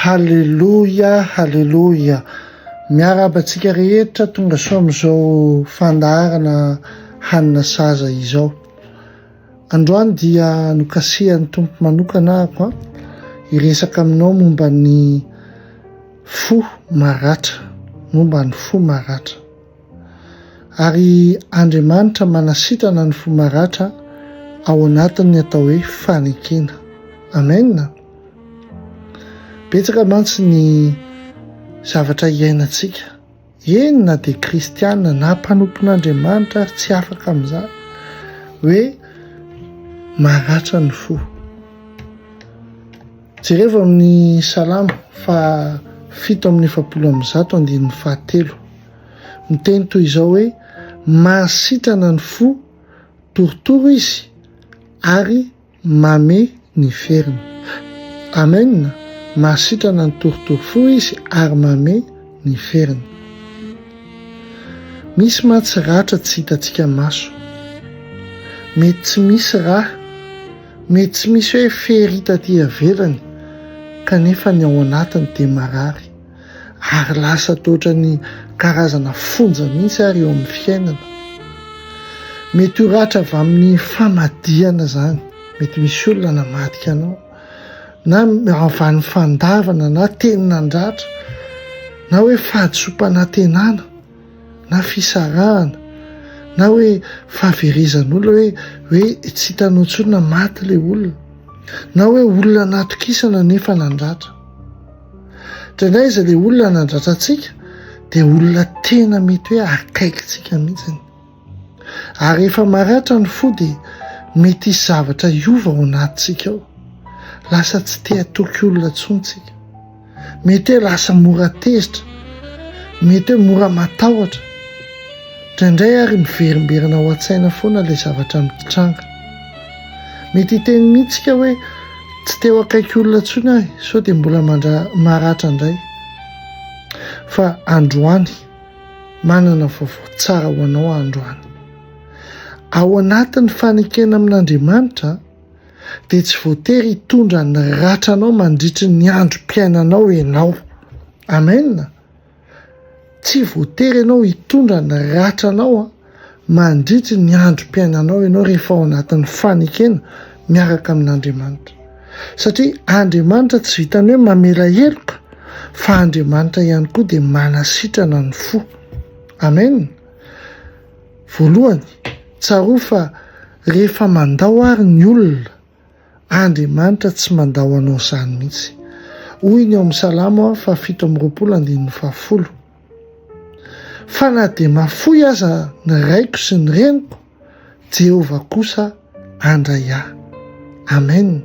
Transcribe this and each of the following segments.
Haleloia haleloia miarahaba antsika rehetra tonga soa amin'izao fandaharana hanina saza izao. Androany dia nokasihan'ny Tompo manokana ahako an, hiresaka aminao momba ny fo maratra, momba ny fo maratra. Ary Andriamanitra manasitrana ny fo maratra ao anatin'ny atao hoe fanekena. Amen. Betsaka mantsy ny zavatra iainantsika, eny na dia kristiana na mpanompon'Andriamanitra ary tsy afaka amin'izany, hoe maratra ny fo. Jerevo amin'ny Salamo faha 147 andininy fahatelo. Miteny toy izao hoe mahasitrana ny fo torotoro izy ary Mame ny feriny. Amen! Mahasitrana ny torotoro fo izy ary mame ny feriny. Misy mantsy ratra tsy hitantsika maso. Mety tsy misy ra, mety tsy misy hoe fery hita aty ivelany kanefa ny ao anatiny dia marary ary lasa toa ohatran'ny karazana fonja mihitsy ary eo amin'ny fiainana. Mety ho ratra avy amin'ny famadihana izany, mety misy olona namadika anao, na avy any fandavana na teny nandratra, na hoe fahadisoam-panantenana, na fisarahana, na hoe fahaverezan'olona hoe hoe tsy hitanao intsony na maty ilay olona, na hoe olona natokisana nefa nandratra. Indraindray aza ilay olona nandratra antsika dia olona tena mety hoe akaikintsika mihitsy. Ary rehefa maratra ny fo dia mety hisy zavatra hiova ao anatintsika ao. Lasa tsy te hatoky olona intsony tsika. Mety hoe lasa mora tezitra, mety hoe mora matahotra. Indraindray ary miverimberina ao an-tsaina foana ilay zavatra mitranga. Mety hiteny mihitsy isika hoe tsy te ho akaiky olona intsony aho e, sao dia mbola mandra maratra indray. Fa androany, manana vaovao tsara ho anao aho androany. Ao anatin'ny fanekena amin'Andriamanitra dia tsy voatery hitondra ny ratranao mandritry ny androm-piainanao ianao. Amen. Tsy voatery ianao hitondra ny ratranao mandritry ny androm-piainanao ianao rehefa ao anatin'ny fanekena miaraka amin'Andriamanitra. Satria Andriamanitra tsy vitan'ny hoe mamela heloka fa Andriamanitra ihany koa dia manasitrana ny fo. Amen. Voalohany, tsarovy fa rehefa mandao ary ny olona Andriamanitra tsy mandao anao izany mihitsy. Hoy ny ao amin'ny Salamo faha 27 andininy faha 10, Fa na dia mafoy aza ny raiko sy ny reniko, Jehovah kosa handray ahy. Amen.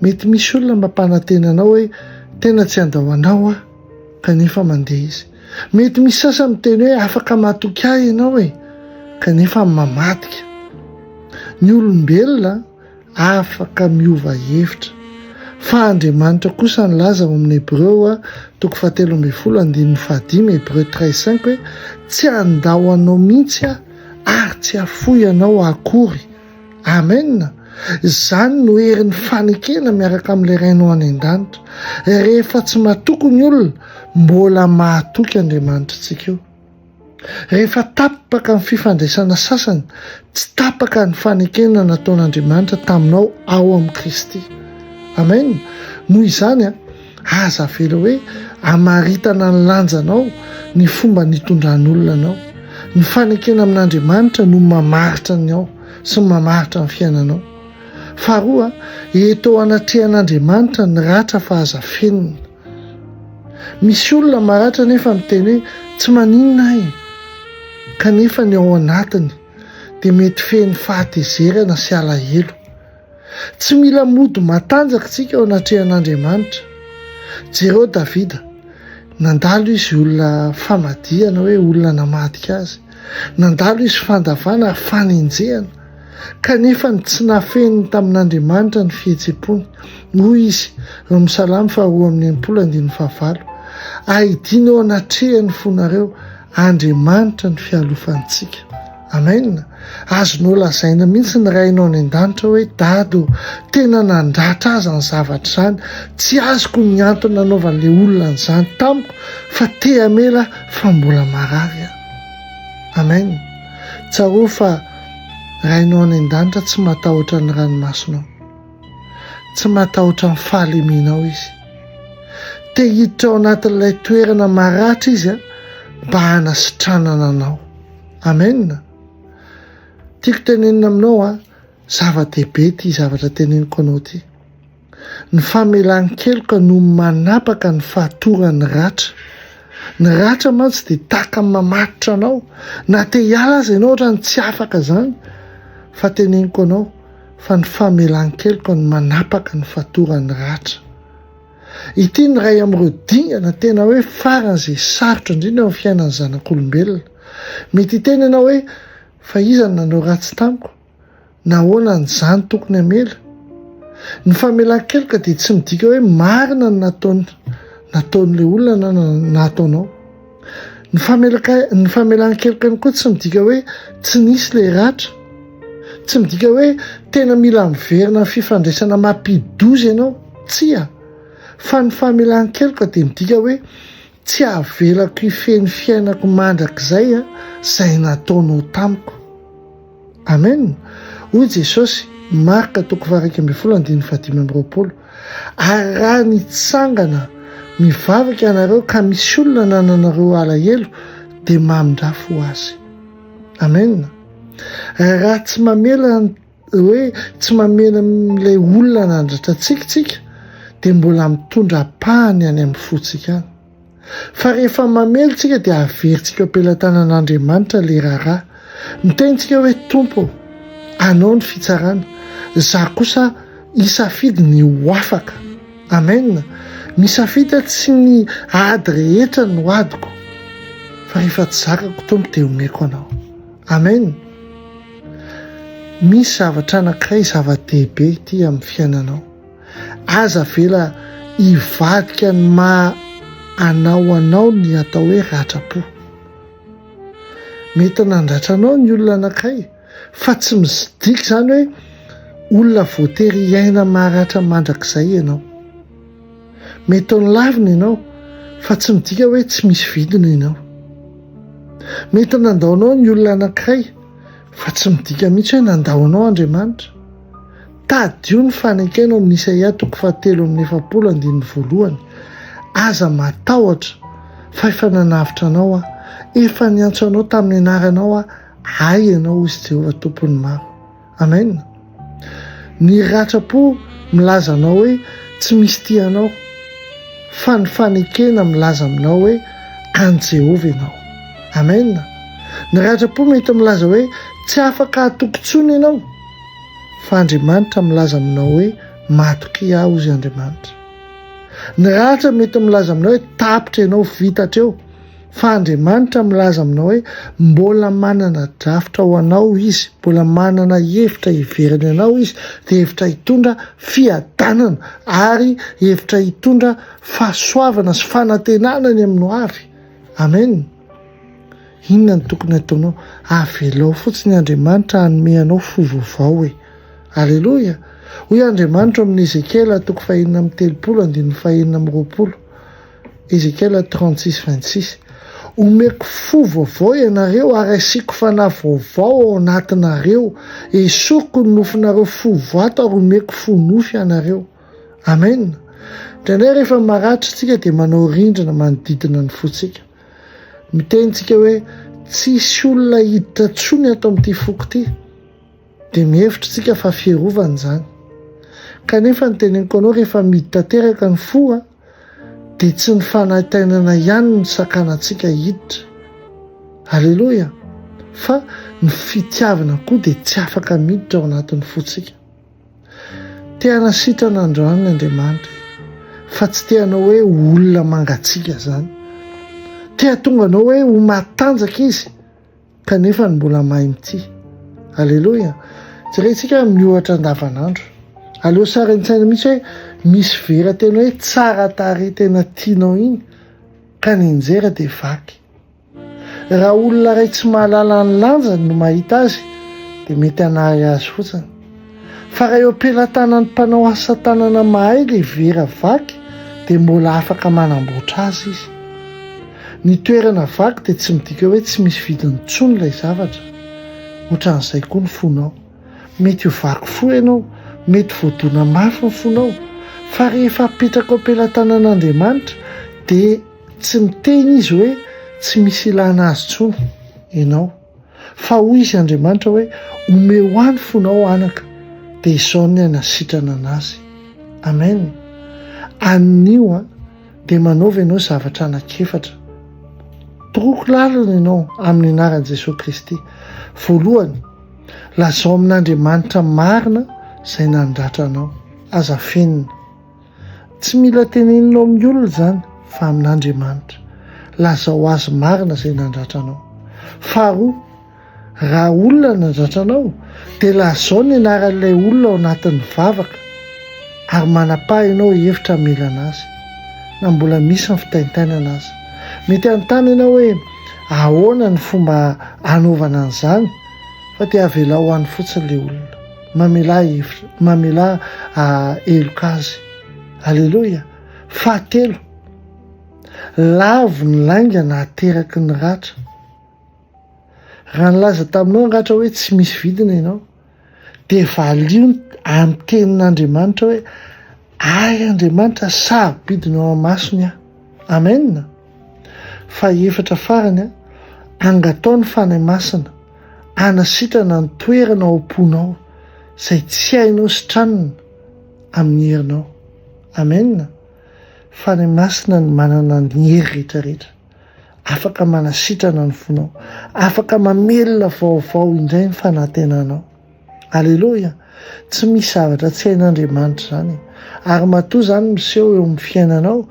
Mety misy olona mampanantena anao hoe tena tsy handao anao aho, kanefa mandeha izy. Mety misy sasany miteny hoe afaka matoky ahy ianao e, kanefa mamadika. Ny olombelona afaka miova hevitra, fa Andriamanitra kosa nilaza ao amin'ny Hebreo toko fahatelo ambin'ny folo andininy fahadimy, Hébreux 13 5, hoe tsy handao anao mihitsy aho ary tsy hafoy anao akory. Amen! Izany no herin'ny fanekena miaraka amin'ilay Rainao any an-danitra. Rehefa tsy matoky ny olona, mbola mahatoky Andriamanitritsika io. Rehefa tapaka ny fifandraisana sasany, tsy tapaka ny fanekena nataon'Andriamanitra taminao ao amin'i Kristy. Amen! Noho izany, aza avela hoe hamaritana ny lanjanao ny fomba nitondran'olona anao. Ny fanekena amin'Andriamanitra no mamaritra ny ao sy mamaritra ny fiainanao. Faharoa, eto anatrehan'Andriamanitra ny ratra fa aza afenina. Misy olona maratra nefa miteny hoe tsy maninona aho e! Kanefa ny ao anatiny dia mety feno fahatezerana sy alahelo. Tsy mila mody matanjaka isika eo anatrehan'Andriamanitra. Jereo Davida, nandalo izy olona famadihana hoe olona namadika azy. Nandalo izy fandavana ary fanenjehana. Kanefa ny tsy nafeniny tamin'Andriamanitra ny fihetsem-pony. Hoy izy, eo amin'ny Salamo faharoa amby enimpolo andininy fahavalo, Aidino eo anatrehan'ny fonareo Andriamanitra ny fialofantsika. Amen. Azonao lazaina mihitsy ny Rainao any an-danitra hoe, Dada ô, tena nandratra ahy izany zavatra izany. Tsy azoko ny antony nanaovan'ilay olona an'izany tamiko, fa te hamela aho fa mbola marary aho. Amen. Tsarovy fa Rainao any an-danitra tsy matahotra ny ranomasonao. Tsy matahotra ny fahalemenao Izy. Te hiditra ao anatin'ilay toerana maratra Izy mba hanasitranana anao. Amen. Tiako tenenina aminao a, zava-dehibe ity zavatra teneniko anao ity. Ny famelan-keloka no manapaka ny fahatoran'ny ratra. Ny ratra mantsy dia tahaka ny mamatotra anao. Na te hiala aza ianao ohatran'ny tsy afaka izany. Fa teneniko anao fa ny famelan-keloka no manapaka ny fatoran'ny ratra. Ity no iray amin'ireo dingana tena hoe faran'izay sarotra indrindra eo amin'ny fiainan'ny zanak'olombelona. Mety hiteny ianao hoe, Fa iza no nanao ratsy tamiko? Nahoana no izaho no tokony hamela? Ny famelan-keloka dia tsy midika hoe marina ny nataony nataon'ilay olona na nataonao. Ny famelaka ny famelan-keloka ihany koa tsy midika hoe tsy nisy ilay ratra. Tsy midika hoe tena mila miverina amin'ny fifandraisana mampidi-doza ianao. Tsia. Fa ny famelan-keloka dia midika hoe tsy avelako hifehy ny fiainako mandrakizay izay nataonao tamiko. Amen! Hoy Jesosy, Marka toko faha-11 andininy faha-25, Ary raha nitsangana mivavaka ianareo ka misy olona nananareo alahelo, dia mamindrà fo azy. Amen! Raha tsy mamela hoe tsy mamela ilay olona nandratra antsika isika, dia mbola mitondra ampahany any amin'ny fontsika any. Fa rehefa mamely tsika dia averintsika eo am-pelatanan'Andriamanitra ilay raharaha. Miteny tsika hoe Tompo ô, Anao ny fitsarana, izaho kosa hisafidy ny ho afaka. Amen. Misafidy aho tsy ny ady rehetra no adiko, fa rehefa tsy zakako Tompo dia omeko Anao. Amen. Misy zavatra anankiray zava-dehibe ity amin'ny fiainanao. Aza avela hivadika ny maha anao anao ny atao hoe ratram-po. Mety nandratra anao ny olona anankiray fa tsy midika izany hoe olona voatery hiaina maratra mandrakizay ianao. Mety nolavina ianao fa tsy midika hoe tsy misy vidiny ianao. Mety nandao anao ny olona anankiray fa tsy midika mihitsy hoe nandao anao Andriamanitra. Tadidio ny fanekena ao amin'ny Isaia toko fahatelo amby 40 andininy voalohany, Aza matahotra, fa efa nanavotra anao Aho, efa niantso anao tamin'ny anaranao Aho, Ahy ianao, hoy Jehovah Tompon'ny maro. Amen. Ny ratram-po milaza anao hoe tsy misy tia anao, fa ny fanekena milaza aminao hoe an'i Jehovah ianao. Amen. Ny ratram-po mety milaza hoe tsy afaka hatoky intsony ianao, Fa Andriamanitra milaza aminao hoe matokia ahy hozy Andriamanitra. Ny ratra mety milaza aminao hoe tapitra ianao vita hatreo. Fa Andriamanitra milaza aminao hoe mbola manana drafitra ho anao Izy, mbola manana hevitra hiveriny anao Izy, dia hevitra hitondra fiadanana ary hevitra hitondra fahasoavana sy fanantenana ny amin'ny ho avy. Amen. Inona no tokony hataonao? Avelao fotsiny Andriamanitra hanome anao fo vaovao e! Aleloia! Hoy Andriamanitra ao amin'ny Ezekiela toko fahenina amby 30 andininy fahenina amby 20, Ezekiela 36 26, Omeko fo vaovao ianareo ary asiako fanahy vaovao ao anatinareo, esoriko ny nofonareo fo vato ary omeko fo nofo ianareo. Amen! Indraindray rehefa maratra isika dia manao rindrina manodidina ny fontsika. Miteny tsika hoe tsisy olona hiditra tsony ato amin'ity foko ity. Dia mihevitra tsika fa fiarovana izany. Kanefa ny teneniko anao rehefa midy tanteraka ny fo a, dia tsy ny fanaintainana ihany no sakana antsika hiditra. Aleloia! Fa ny fitiavana koa dia tsy afaka miditra ao anatin'ny fontsika. Te hanasitrana androany Andriamanitra e! Fa tsy te hanao hoe ho olona mangatsiaka izany. Te hahatonga anao hoe ho matanjaka Izy, kanefa ny mbola mahay mitia. Aleloia! Jerentsika amin'ny ohatra andavanandro. Aleo sary an-tsaina mihitsy hoe misy vera tena hoe tsara tarehy tena tianao iny, ka nianjera dia vaky. Raha olona iray tsy mahalala ny lanjany no mahita azy, dia mety hanary azy fotsiny. Fa raha eo am-pelatanan'ny mpanao asa tanana mahay ilay vera vaky dia mbola afaka manamboatra azy izy. Ny toerana vaky dia tsy midika hoe tsy misy vidiny intsony ilay zavatra. Ohatran'izay koa ny fonao. Mety ho vaky fo ianao, mety voadona mafy ny fonao, fa rehefa apetraka ao am-pelatanan'Andriamanitra dia tsy miteny Izy hoe tsy misy ilana azy intsony ianao. Fa hoy Izy Andriamanitra hoe omeo ahy ny fonao anaka dia izao ny hanasitrana anazy. Amen. Anio an, dia manaova ianao zavatra anankiefatra. Toroko lalana ianao amin'ny anaran'i Jesoa Kristy. Voalohany, lazao amin'Andriamanitra marina izay nandratra anao. Aza afenina. Tsy mila teneninao amin'ny olona izany fa amin'Andriamanitra. Lazao azy marina izay nandratra anao. Faharoa, raha olona nandratra anao dia lazao ny anaran'ilay olona ao anatin'ny vavaka ary manapaha ianao hevitra hamelana azy na mbola misy ny fitaintainana aza. Mety hanontany ianao hoe ahoana ny fomba hanaovana an'izany fa dia avelao any fotsiny ilay olona. Mamelà hevitra, mamelà heloka azy. Aleloia! Fahatelo, lavo ny lainga nahateraky ny ratra. Raha nilaza taminao ny ratra hoe tsy misy vidiny ianao, dia valio amin'ny tenin'Andriamanitra hoe ahy Andriamanitra sarobidiny eo amasony aho. Amen! Fahefatra farany, angatao ny Fanahy Masina hanasitrana ny toerana ao am-ponao izay tsy hainao sitranina amin'ny herinao. Amen! Fanahy Masina no manana ny hery rehetra rehetra. Afaka manasitrana ny fonao. Afaka mamelona vaovao indray ny fanantenanao. Aleloia! Tsy misy zavatra tsy hain'Andriamanitra izany e. Ary matoa izany miseho eo amin'ny fiainanao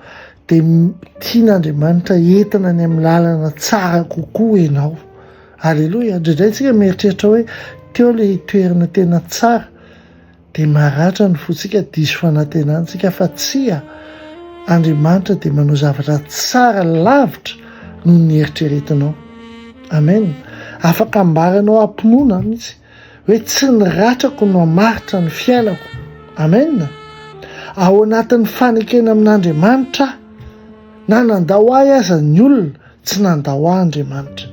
dia tian'Andriamanitra entina any amin'ny lalana tsara kokoa ianao. Aleloia! Indraindray isika mieritreritra hoe teo ilay toerana tena tsara dia maratra ny fontsika, diso fanantenana isika fa tsia, Andriamanitra dia manao zavatra tsara lavitra noho ny eritreretinao. Amen. Afaka ambaranao am-pinoana mihitsy hoe tsy ny ratrako no hamaritra ny fiainako. Amen. Ao anatin'ny fanekena amin'Andriamanitra aho. Na nandao ahy aza ny olona, tsy nandao ahy Andriamanitra.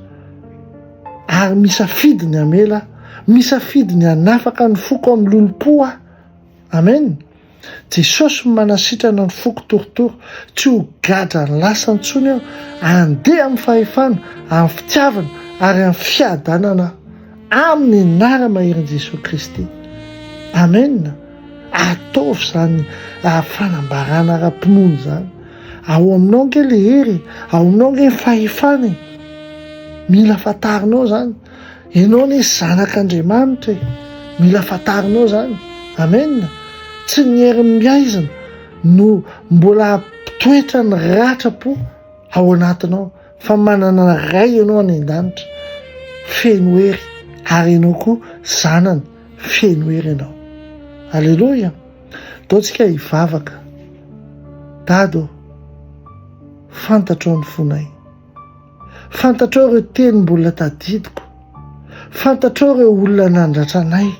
Ary misafidy ny hamela aho, misafidy ny hanafaka ny foko amin'ny lolompo aho. Amen. Jesosy no manasitrana ny foko torotoro, tsy ho gadra ny lasa intsony aho, handeha amin'ny fahefana, amin'ny fitiavana ary amin'ny fiadanana aho. Amin'ny anara-maherin'i Jesoa Kristy. Amen. Ataovy izany fanambarana ara-pinoana izany. Ao aminao ange le hery e, ao aminao ange ny fahefana e. Mila fantarinao izany. Ianao anie zanak'Andriamanitra e. Mila fantarinao izany. Amen. Tsy ny herin'ny miaizina no mbola hampitoetra ny ratram-po ao anatinao fa manana Ray ianao any an-danitra feno hery ary ianao koa zanany feno hery ianao. Aleloia. Ndao tsika hivavaka. Dada ô, fantatrao ny fonay. Fantatrao ireo teny mbola tadidiko. Fantatrao ireo olona nandratra anay.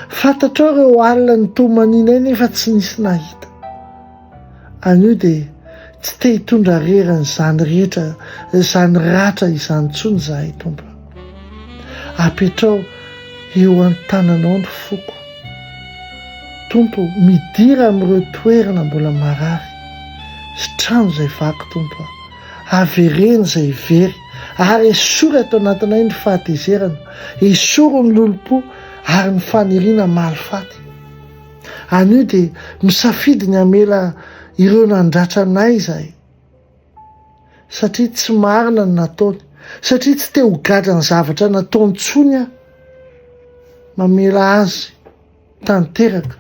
Fantatrao ireo alina nitomanianay nefa tsy nisy nahita. Anio dia tsy te hitondra rery an'izany rehetra, izany ratra izany intsony izahay, Tompo. Apetraho eo an-tananao ny foko. Tompo, midira amin'ireo toerana mbola marary. Sitrano izay vaky, Tompo. Avereno izay very, ary esory ato anatinay ny fahatezerana, esory ny lolompo ary ny faniriana mahalifaty. Anio dia misafidy ny hamela ireo nandratra anay izahay, satria tsy marina ny nataony, satria tsy te ho gadra ny zavatra nataony intsony aho. Mamela azy tanteraka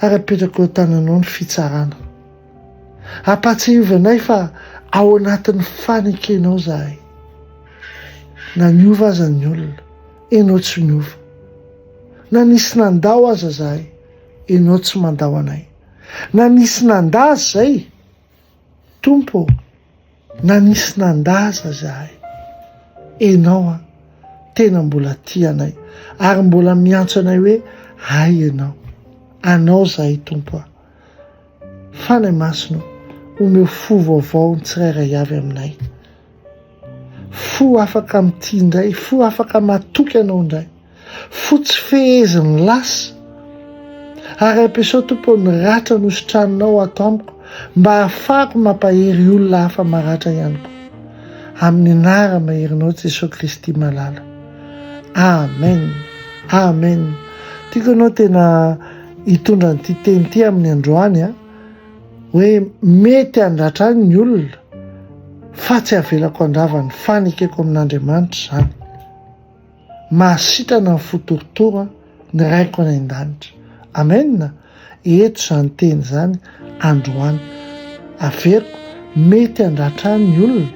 ary apetrako eo an-tananao ny fitsarana. Ampahatsiahivo anay fa ao anatin'ny fanekenao izahay. Na niova aza ny olona, ianao tsy miova. Na nisy nandao aza zahay, Ianao tsy mandao anay. Na nisy nandà aza zay, Tompo ô, na nisy nandà aza zahay, Ianao an, tena mbola tia anay. Ary mbola miantso anay hoe ahy Ianao. Anao izahay Tompo a. Fanahy Masina o, omeo fo vaovao ny tsirairay avy aminay. Fo afaka mitia indray, fo afaka matoky Anao indray. Fo tsy fehezin'ny lasa. Ary ampiasao Tompo ô ny ratra nositraninao ato amiko mba hahafahako mampahery olona hafa maratra ihany koa. Amin'ny anara-maherinao Jesoa Kristy malala. Amen. Amen. Tiako ianao tena hitondra an'ity teny ity amin'ny androany a. Hoe mety handratra ahy ny olona fa tsy avelako handrava ny fanekeko amin'Andriamanitra izany. Mahasitrana ny fo torotoro ny Raiko any an-danitra. Amen! Eto izany teny izany androany. Averiko, mety handratra ahy ny olona,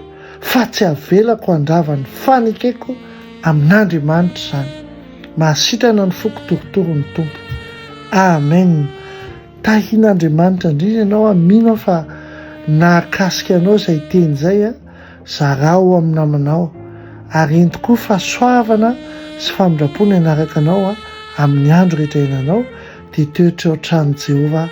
fa tsy avelako handrava ny fanekeko amin'Andriamanitra izany. Mahasitrana ny foko torotoro ny Tompo. Amen! Tahin'Andriamanitra indrindra ianao aho, mino aho fa nahakasika anao izay teny izay a, zarao amin'ny namanao ary ento koa fahasoavana sy famindram-po ny hanaraka anao a, amin'ny andro rehetra iainanao dia hitoetra ao an-tranon'i Jehovah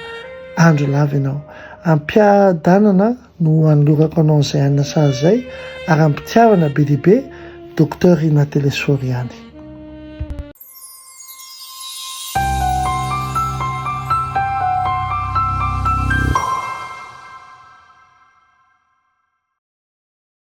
andro lava ianao. Am-piadanana no anolorako anao an'izay hanina sahaza izay ary am-pitiavana be dia be, Docteur Rina Telesforo ihany.